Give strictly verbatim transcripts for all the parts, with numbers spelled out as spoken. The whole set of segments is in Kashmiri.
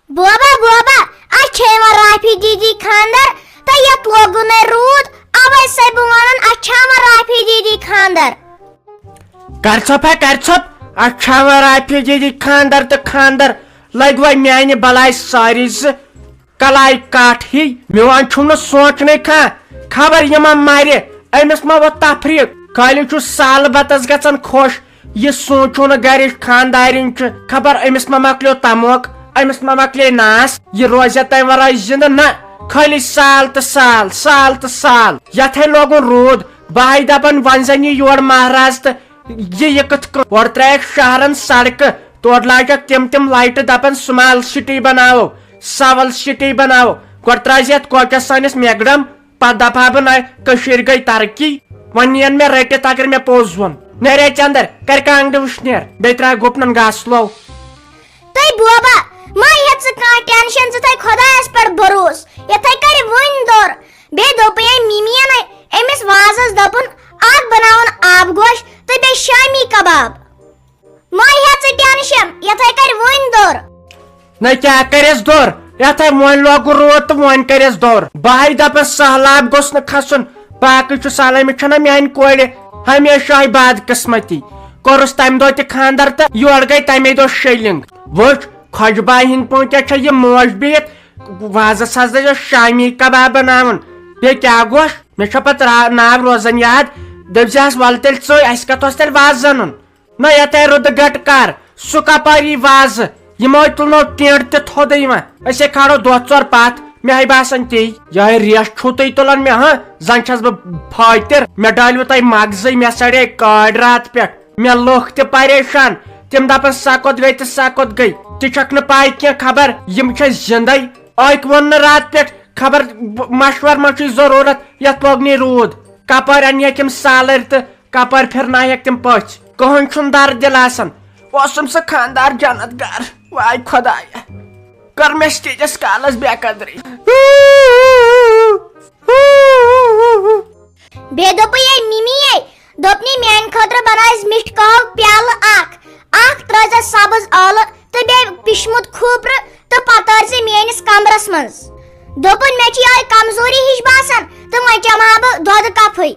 بوبا، بوبا، اَسہِ چھے وۄنۍ رافی دیدی خاندر، تہٕ یَتھ لوگُن ہے روٗد، اَوَے سَے بہٕ وَنان، اَسہِ چھا وۄنۍ رافی دیدی خاندر؟ کر ژھۄپ ہا، کر ژھۄپ۔ اَسہِ چھا وۄنۍ رافی دیدی خاندر تہٕ خاندر؟ لٔگۍ وۄنۍ میانہِ بلاے سٲری زٕ کلاے کاٹھ ہی۔ میون چھُم نہٕ سونٛچنٕے کانٛہہ۔ خبر یہِ ما مرِ، أمِس ما ووت تفریٖق۔ خٲلی چھُ سالہٕ بتس گژھان خۄش۔ یہِ سونٛچو نہٕ گرِچ خاندارِنۍ چھِ، خبر أمِس ما مۄکلیو تموک، أمِس ما مۄکلے ناس۔ یہِ روزِ تمہِ ورٲے زِندٕ نہ۔ خٲلی سال تہٕ سال، سال تہٕ سال۔ یتھے لوگُن روٗد۔ بہٕ ہاے دپان، وۄنۍ زن یہِ یور مہراز تہٕ یہِ، یہِ کِتھ کٔنۍ؟ اورٕ ترٛایکھ شہرن سڑکہٕ، تورٕ لاجکھ تِم تِم لایٹہٕ، دپان سمال سٹی بناوو، سول سٹی بناوو۔ گۄڈٕ ترٛاوزِ یتھ کوچس سٲنِس میگڈم، پتہٕ دپہٕ ہا بہٕ، نہ، کٔشیٖر گٔے ترقی۔ وۄنۍ نِین مےٚ رٔٹِتھ اگر مےٚ پوٚز ووٚن۔ نیرے ژندر، کر کانٛگڑِ وٕشنیر، بیٚیہِ ترٛاو گُپنن گاسہٕ لو۔ تہٕ بوبا، ما ہےٚ ژٕ کانٛہہ ٹینشن، ژٕ تھاو خۄدایس پٮ۪ٹھ بھروسہٕ۔ یِتھَے کٔنۍ وٕنۍ دوٚر۔ بیٚیہِ دوٚپُے أمۍ مِمی یَن أمِس وازس دوٚپُن، اکھ بناوُن آب گوش تہٕ بیٚیہِ شامی کباب۔ ما ہےٚ ژٕ ٹینشن، یِتھَے کٔنۍ وٕنۍ دوٚر۔ نہ کیٛاہ کریس دوٚر؟ یتھے وۄنۍ لوگُن روٗد تہٕ وۄنۍ کریس دوٚر۔ بہٕ ہاے دپس سہلاب گوٚژھ نہٕ کھسُن۔ باقٕے چھُ سہلٕے، أمِس چھنہ میانہِ کورِ ہمیشہ بدقسمتی۔ کوٚرُس تمہِ دۄہ تہِ خاندر تہٕ یورٕ گٔے تمے دۄہ شیلنگ۔ وٕچھ، خۄجبایہِ ہٕنٛدۍ پٲٹھۍ چھےٚ یہِ موج بِہِتھ۔ وازس حظ دٔپۍ شامی کباب بناوُن۔ بیٚیہِ کیٛاہ گوٚژھ؟ مےٚ چھےٚ پتہٕ را-، ناو روزان یاد۔ دٔپۍ زِہس، ولہٕ تیٚلہِ ژٕے، اسہِ کتھ اوس تیٚلہِ وازٕ زنُن؟ نہ، یتھے رُدٕ گٹہٕ کر، سُہ کپٲرۍ یی وازٕ؟ یِمو تُلنو ٹینٹ تہِ تھوٚدُے وۄنۍ۔ أسے کھالو دۄہ ژور پتھ، مےٚ ہاے باسان تی۔ یہے ریش چھُو تُہۍ تُلان مےٚ، ہاں؟ زن چھس بہٕ فٲطر، مےٚ ڈٲلوٕ تۄہہِ مغزٕے، مےٚ سڑے کاڈ راتہٕ پٮ۪ٹھ۔ مےٚ لوٗکھ تہِ پریشان، تِم دپان سۄ کوٚت گٔے تہٕ سۄ کوٚت گٔے۔ تہِ چھکھ نہٕ پاے کینٛہہ، خبر یِم چھا زندے؟ أکۍ ووٚن نہٕ راتہٕ پٮ۪ٹھ، خبر ب-، مشور ما چھُے ضروٗرت، یتھ لوگ نہٕ روٗد۔ کپٲرۍ انہِ ہیکھ یِم سالٔرۍ تہٕ کپٲرۍ پھرناوہکھ تِم پٔژھۍ؟ کٕہٕنۍ چھُنہٕ درد دِل آسان۔ اوسُم سُہ خاندار جنت گار۔ واے خۄدایا، کٔر مےٚ سٹیجس کالس بے قدری۔ بیٚیہِ دوٚپُے یے مِمی یے، دوٚپنَے، میٛانہِ خٲطرٕ بنٲیِس مِٹھِ قہوٕ پیالہٕ اکھ، اکھ ترٛٲیزٮ۪س سبٕز ٲلہٕ تہٕ بیٚیہِ پِشمُت کھوٗپرٕ تہٕ پتہٕ ٲرۍ زِ میٛٲنِس کمرس منٛز۔ دوٚپُن، مےٚ چھِ یِہوٚے کمزوری ہِش باسان تہٕ وۄنۍ چٮ۪مہٕ ہا بہٕ دۄدٕ کپھٕے۔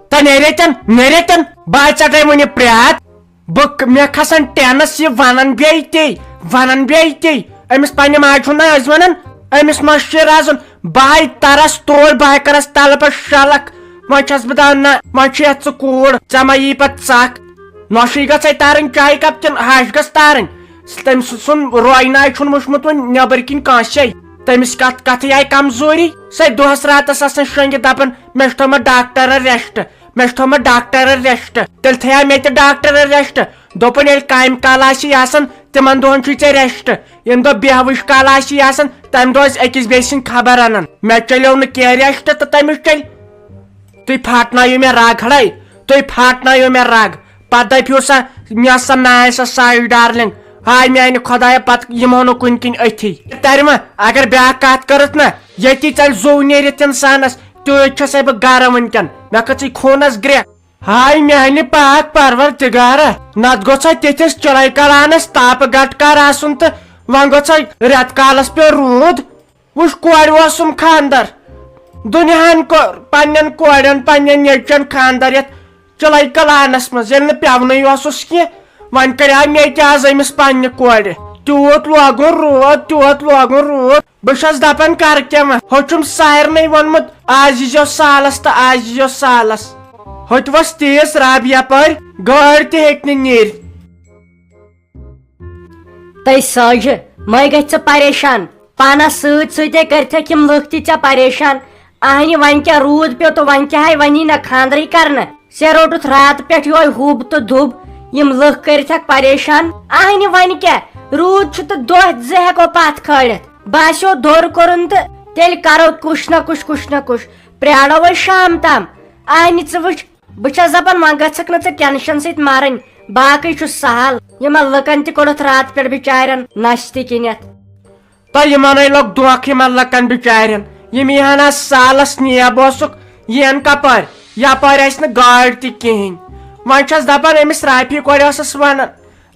تہٕ نیرے تن، نیرے تن، بہٕ ہا ژٹے وُنہِ پرٛیتھ۔ بہٕ ک-، مےٚ کھسن ٹینس یہِ ونان بیٚیہِ تے، ونان بیٚیہِ تے۔ أمِس پننہِ ماجہِ ہُنٛد نہ ٲسۍ ونان، أمِس ما چھُ رزُن؟ بہٕ ہاے ترس تور، بہٕ ہاے کرس تلہٕ پتہٕ شلکھ۔ وۄنۍ چھس بہٕ دپان، نہ، وۄنۍ چھُ یتھ ژٕ کوٗر، ژےٚ ما یی پتہٕ ژکھ؟ نۄشہِ گژھے تارٕنۍ چایہِ کپ کِنہٕ ہش گژھ تارٕنۍ؟ تٔمۍ سُنٛد رویناے چھُنہٕ وُچھمُت وۄنۍ نٮ۪بر کِنۍ کٲنٛسے۔ تٔمِس کتھ کتھٕے آیہِ کمزوری۔ سۄ دۄہس راتس آسان شۄنٛگِتھ دپان، مےٚ چھُ تھوٚومُت ڈاکٹرن ریسٹ، مےٚ چھُ تھوٚومُت ڈاکٹرن ریسٹ۔ تیٚلہِ تھٲیا مےٚ تہِ ڈاکٹرن ریسٹ؟ دوٚپُن، ییٚلہِ کامہِ کالہٕ آسی آسان، تِمن دۄہن چھُے ژےٚ ریسٹ۔ ییٚمہِ دۄہ بیہوٕچ کالہٕ آسی آسان، تمہِ دۄہ ٲسۍ أکِس بیٚیہِ سٕنٛدۍ خبر انان۔ مےٚ چلیو نہٕ کینٛہہ ریسٹ تہٕ تٔمِس چلہِ۔ تُہۍ پھاٹنٲیِو مےٚ رگ ہڑے، تُہۍ پھاٹنٲیِو مےٚ رگ۔ پتہٕ دٔپِو سا، مےٚ سا نہ آسہِ سۄ ساج ڈارلنگ۔ ہاے میانہِ خۄدایہ، پتہٕ یِمو نہٕ کُنہِ کِنۍ أتھی۔ ترِ وۄنۍ، اگر بیٛاکھ کتھ کٔرٕتھ نہ، ییٚتی ژلہِ زُو نیٖرِتھ انسانس، تیوٗت چھس ہے بہٕ گرٕ وٕنکٮ۪ن۔ مےٚ کھٔژٕے خوٗنس گرٛٮ۪کھ۔ ہاے میانہِ پاک پروردگارا، نتہٕ گوٚژھ ہا تِتھِس چِلے کلانس تاپہٕ گٹہٕ کار آسُن تہٕ وۄنۍ گوٚژھ ہا رٮ۪تہٕ کالس پیوٚو روٗد۔ وٕچھ، کورِ اوسُم خاندر۔ دُنیاہن کوٚر پننٮ۪ن کورٮ۪ن، پننٮ۪ن نیٚچوٮ۪ن خاندر یتھ چِلے کلانس منٛز، ییٚلہِ نہٕ پٮ۪ونٕے اوسُس کینٛہہ۔ وۄنۍ کریٛاو مےٚ تہِ آز أمِس پننہِ کورِ۔ تیوٗت لوگُن روٗد، تیوٗت لوگُن روٗد۔ بہٕ چھس دپان، کرٕ کیٛاہ وۄنۍ؟ ہُہ چھُم سارنٕے ووٚنمُت، آز ییٖزیو سالس تہٕ آز ییٖزیو سالس۔ ہُتہِ ؤژھ تیز رب یپٲرۍ، گٲڑۍ تہِ ہیٚکہِ نہٕ نیٖرِتھ۔ تٔۍ سٲجہِ، مٔہ گژھِ ژٕ پریشان۔ پانس سۭتۍ سۭتۍ کٔرتھکھ یِم لُکھ تہِ ژےٚ پریشان۔ اہنہِ، وۄنۍ کیٛاہ روٗد پیوٚو تہٕ وۄنۍ کیٛاہ آے، وۄنۍ یی نہ خاندرٕے کرنہٕ۔ ژےٚ روٚٹُتھ راتہٕ پٮ۪ٹھ یِہوٚے ہُب تہٕ دُب۔ یِم لُکھ کٔرتھکھ پریشان۔ اہنہِ، وۄنۍ کیٛاہ؟ روٗد چھُ تہٕ دۄہ زٕ ہٮ۪کو پتھ کھٲلِتھ۔ باسیو دوٚر کوٚرُن تہٕ تیٚلہِ کرو کُش نہ کُش، کُش نہ کُش۔ پرٛارو أسۍ شام تام۔ اہنہِ، ژٕ وٕچھ، بہٕ چھَس دَپان، وۄنۍ گٔژھکھ نہٕ ژٕ ٹٮ۪نشَن سۭتۍ مَرٕنۍ، باقٕے چھُ سہل۔ یِمَن لُکَن تہِ کوٚڑُتھ راتہٕ پٮ۪ٹھ بِچارٮ۪ن نَستہِ کِنٮ۪تھ۔ تہٕ یِمَنٕے لوٚگ دھوکہٕ یِمَن لُکَن بِچارٮ۪ن۔ یِم یی ہَن آز سالَس نیب اوسُکھ، یِن کَپٲرۍ؟ یَپٲرۍ آسہِ نہٕ گٲڑۍ تہِ کِہیٖنۍ۔ وۄنۍ چھَس دَپان، أمِس رافی کورِ ٲسٕس وَنان،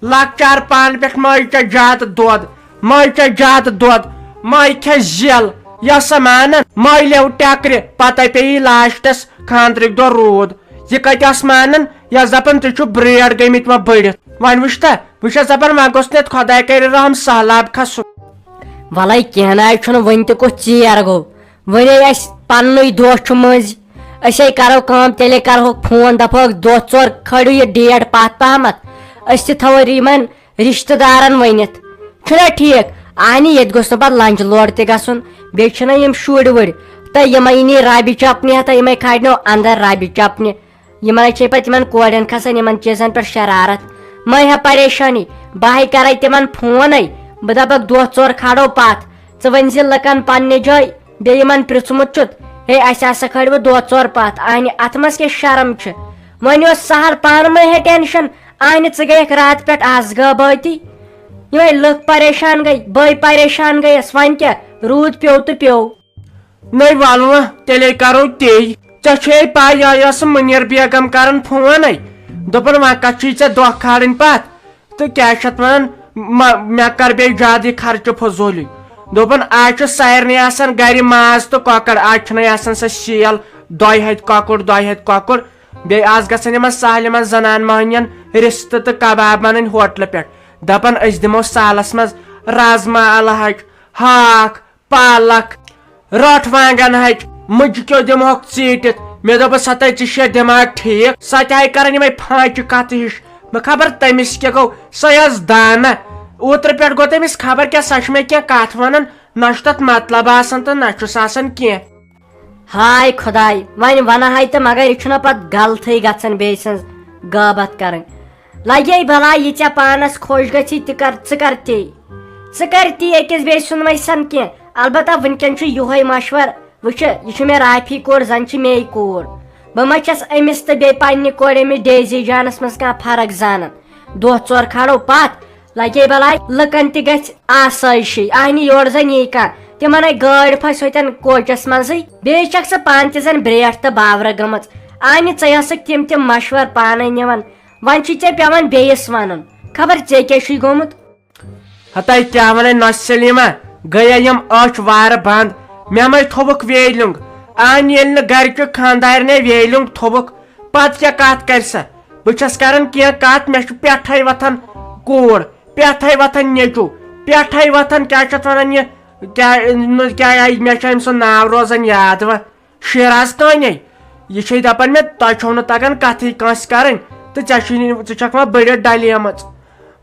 لۄکچار پانہٕ پٮ۪ٹھ ماجہِ چا زیادٕ دۄد، ماجہِ چا زیادٕ دۄد، ماجہِ کھےٚ زٮ۪ل، یہِ سا مانن ماجہِ لیو ٹٮ۪کرِ، پتہٕ پیٚیہِ لاسٹس خانٛدرٕکۍ دۄہ روٗد۔ یہِ کتہِ آس مانان؟ یہِ آس دپان، "ژٕ چھُ برٛیڈ گٔمٕتۍ وۄنۍ بٔڑِتھ۔" وۄنۍ وٕچھ تہ، بہٕ چھَس دپان، وۄنۍ گوٚژھ نہٕ خۄداے کرِ رحم سہلاب کھسُن۔ ولے کینٛہہ نہ چھُنہٕ، وۄنۍ تہِ کُس ژیر گوٚو، وۄنۍ ہے اسہِ پننُے دۄہ چھُ مٔنٛزۍ۔ أسۍ ہے کرو کٲم، تیٚلے کرہوکھ فون، دپہوکھ، "دۄہ ژور کھٲلِو یہِ ڈیٹ پتھ پہمتھ، أسۍ تہِ تھاوو یِمن رشتہٕ دارن ؤنِتھ۔ چھُنہ ٹھیٖک؟ اہنہِ، ییٚتہِ گوٚژھ نہٕ پتہٕ لنجہِ لوڑ تہِ گژھُن۔ بیٚیہِ چھِنہ یِم شُرۍ وُرۍ، تہٕ یِمے یِنی ربہِ چپنہِ ہٮ۪تھ، تہٕ یِمے کھالنو اندر ربہِ چپنہِ۔ یِمن چھے پتہٕ یِمن کورٮ۪ن کھسان یِمن چیٖزن پٮ۪ٹھ شرارت۔ مہ ہےٚ پریشٲنی، بہٕ ہے کرے تِمن فونے، بہٕ دپکھ، دۄہ ژور کھالو پتھ، ژٕ ؤنۍ زِ لُکن پننہِ جایہِ، بیٚیہِ یِمن پرژھمُت چھُتھ، ہے، اسہِ ہسا کھٲلوٕ دۄہ ژور پتھ، اہنہِ، اتھ منٛز کیٛاہ شرم چھِ؟ وۄنۍ اوس سہل پانہٕ مہ ہے ٹینشن، اہنہِ، ژٕ گٔیکھ راتہٕ پٮ۪ٹھ آز غٲبٲتی۔ یِمے لُکھ پریشان گٔے، بہٕ پریشان گٔیس، وۄنۍ کیٛاہ، روٗد پیوٚو تہٕ پیوٚو۔ نٔے وَلہٕ وۄنۍ، تیٚلے کرو تے۔ ژےٚ چھے پَے، یہِ ٲس مُنیر بیگم کران فونے، دوٚپُن، "وۄنۍ کَتھ چھُے ژےٚ دۄہ کھالٕنۍ پَتھ؟ تہٕ کیٛاہ چھِ اَتھ وَنان، مہ-، مےٚ کر بیٚیہِ زیادٕ یہِ خرچہٕ فضوٗلی۔" دوٚپُن، "آز چھُ سارنٕے آسان گرِ ماز تہٕ کۄکر، آز چھُنَے آسان سۄ سیل، دۄیہِ ہَتہِ کۄکُر، دۄیہِ ہَتہِ کۄکُر۔ بیٚیہِ آز گژھن یِمن ساحلہِ منٛز زنان مۄہنِین رِستہٕ تہٕ کباب اَنٕنۍ ہوٹلہٕ پٮ۪ٹھ۔ دَپان، أسۍ دِمو سالس منٛز رازما الہٕ ہَچہِ، ہاکھ، پالک، رٲٹھ وانگن ہَچہِ، مُجہِ کیو دِمہوکھ ژیٖٹِتھ۔" مےٚ دوٚپُس، "ہتے، ژٕ چھےٚ دٮ۪ماغ ٹھیٖک؟" سۄ تہِ آیہِ کران یِمے پھانچہِ کتھٕ ہِش۔ مےٚ خبر تٔمِس کیٛاہ گوٚو، سۄے ٲس دانہ۔ اوترٕ پٮ۪ٹھ گوٚو تٔمِس خبر کیٛاہ، سۄ چھِ مےٚ کینٛہہ کتھ ونان، نہ چھُ تتھ مطلب آسان تہٕ نہ چھُس آسان کینٛہہ۔ ہاے خۄداے، وۄنۍ ونہٕ ہاے تہٕ مگر یہِ چھُنہ پتہٕ غلطٕے گژھان بیٚیہِ سٕنٛز غٲبت کرٕنۍ۔ لگے بلاے، یہِ ژےٚ پانس خۄش گژھی تہِ کر، ژٕ کر تی۔ ژٕ کر تی أکِس بیٚیہِ سُنٛد وۄنۍ سن کینٛہہ۔ البتہ وٕنکٮ۪ن چھُ یِہوے مشور، وٕچھِ، یہِ چھُ مےٚ رافی کوٗر، زن چھِ میٚے کوٗر۔ بہٕ ما چھَس أمِس تہٕ بیٚیہِ پننہِ کورِ أمِس ڈیزی جانس منٛز کانٛہہ فرق زانان؟ دۄہ ژور کھالو پتھ، لگے بلاے لُکن تہِ گژھِ آسٲیشی، اہنہِ یورٕ زن یی کانٛہہ، تِمن ہے گٲڑۍ پھسہِ ہوتٮ۪ن کوچس منٛزٕے۔ بیٚیہِ چھکھ ژٕ پانہٕ تہِ زن برٛیٹھ تہٕ باورٕ گٔمٕژ۔ اہنہِ ژے ٲسکھ تِم تِم مشور پانے نِوان، وۄنۍ چھُے ژےٚ پٮ۪وان بیٚیِس ونُن، خبر ژےٚ کیٛاہ چھُے گوٚمُت۔ ہتے کیٛاہ ونے نۄشہِ سلیمہ، گٔیے یِم أچھ وارٕ بنٛد۔ مےٚ مَے تھوٚوُکھ ویلِنٛگ۔ اہنہِ ییٚلہِ نہٕ گرِچہِ خانٛدارِنے ویلِنٛگ تھوٚوُکھ، پتہٕ کیٛاہ کتھ کرِ سۄ؟ بہٕ چھَس کران کینٛہہ کتھ، مےٚ چھُ پٮ۪ٹھَے وۄتھان کوٗر، پٮ۪ٹھَے وۄتھان نیٚچوٗ، پٮ۪ٹھَے وۄتھان کیٛاہ چھِ اَتھ وَنان یہِ، کیٛاہ، کیٛاہ، مےٚ چھُ أمۍ سُنٛد ناو روزان یاد وۄنۍ، شیراز کانے۔ یہِ چھے دپان مےٚ، "تۄہہِ چھو نہٕ تگان کتھٕے کٲنٛسہِ کرٕنۍ تہٕ ژےٚ چھُے نہٕ، ژٕ چھکھ وۄنۍ بٔڑِتھ ڈلیمٕژ۔"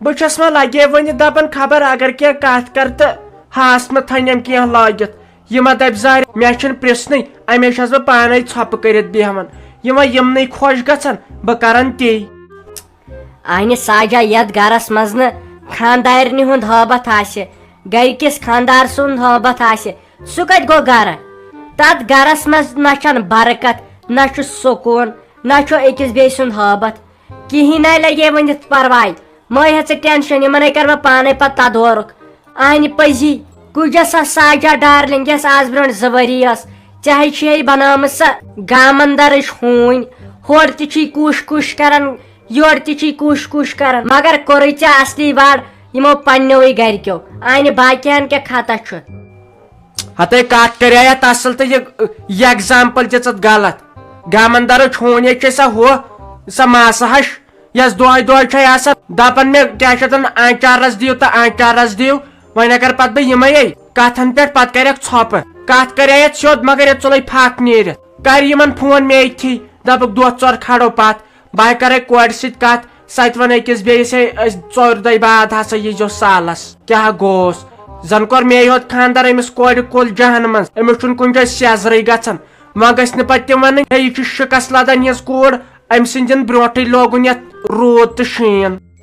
بہٕ چھس وۄنۍ لگے وۄنۍ دپان، خبر اگر کینٛہہ کتھ کر تہٕ ہاس مہ تھاونٮ۪م کینٛہہ لٲگِتھ۔ یہِ مہ دپہِ زارِ، مےٚ چھُنہٕ پرژھنُے، امے چھس بہٕ پانے ژھۄپہٕ کٔرِتھ بیہوان۔ یِم وۄنۍ یِمنٕے خۄش گژھن، بہٕ کرن تی۔ اہنہِ ساجا، یتھ گرس منٛز نہٕ خاندارنہِ ہُنٛد ہٲبتھ آسہِ، گرِ کِس خاندار سُنٛد ہٲبتھ آسہِ، سُہ کتہِ گوٚو گرٕ؟ تتھ گرس منٛز نہ چھنہٕ برکت، نہ چھُ سکوٗن، نہ چھُ أکِس بیٚیہِ سُنٛد ہٲبتھ۔ کِہیٖنۍ نَے لگے ؤنِتھ پرواے۔ مہ ہےٚ ژٕ ٹینشن، یِمن ہے کرٕ بہٕ پانے پتہٕ تدورُک۔ اہنہِ پٔزی، کُجس سا ساجا ڈارلنگ، یۄس آز برونٛٹھ زٕ ؤری ٲس، ژےٚ ہے چھُے بنٲومٕژ سۄ گامندرٕچ ہوٗنۍ۔ ہورٕ تہِ چھُے کوٗش کوٗش کران، یورٕ تہِ چھُے کوٗش کوٗش کران، مگر کوٚرُے ژےٚ اصلی وڑ یِمو پننیوٕے گرِکیو۔ اہنہِ باقین کیٛاہ خطا چھُ؟ ہتے کتھ کرییتھ اصل تہٕ یہِ، یہِ ایگزامپل دِژٕتھ غلط۔ گامندرٕچ ہوٗنۍ ہے چھے سۄ ہُہ، سۄ ماسہٕ ہش، یۄس دۄہے دۄہے چھے آسان دپان مےٚ کیٛاہ چھِ اتھ ونان، آنچارس دِیِو تہٕ آنچارس دِیِو۔ وۄنۍ اگر پتہٕ بہٕ یِمے کتھن پٮ۪ٹھ پتہٕ کرکھ ژھۄپہٕ۔ کتھ کرییتھ سیوٚد مگر یہِ ژوٚلے پھکھ نیٖرِتھ۔ کر یِمن فون مےٚ أتھی، دپکھ دۄہ ژور کھڑو پتھ۔ بہٕ ہا کرے کورِ سۭتۍ کتھ، سۄ تہِ ونہِ أکِس بیٚیِس، "ہے، أسۍ ژورِ دۄہہِ بعد ہسا ییٖزیو سالس۔" کیٛاہ گوٚوس؟ زن کوٚر مے یوت خانٛدر أمِس کورِ کُل جہن منٛز، أمِس چھُنہٕ کُنہِ جایہِ سیزرٕے گژھان۔ وۄنۍ گژھِ نہٕ پتہٕ تِم ونٕنۍ، "ہے، یہِ چھُ شِکس لدن یِہنٛز کوٗر، أمۍ سٕنٛدٮ۪ن برونٹھٕے لوگُن یتھ روٗد تہٕ شیٖن۔"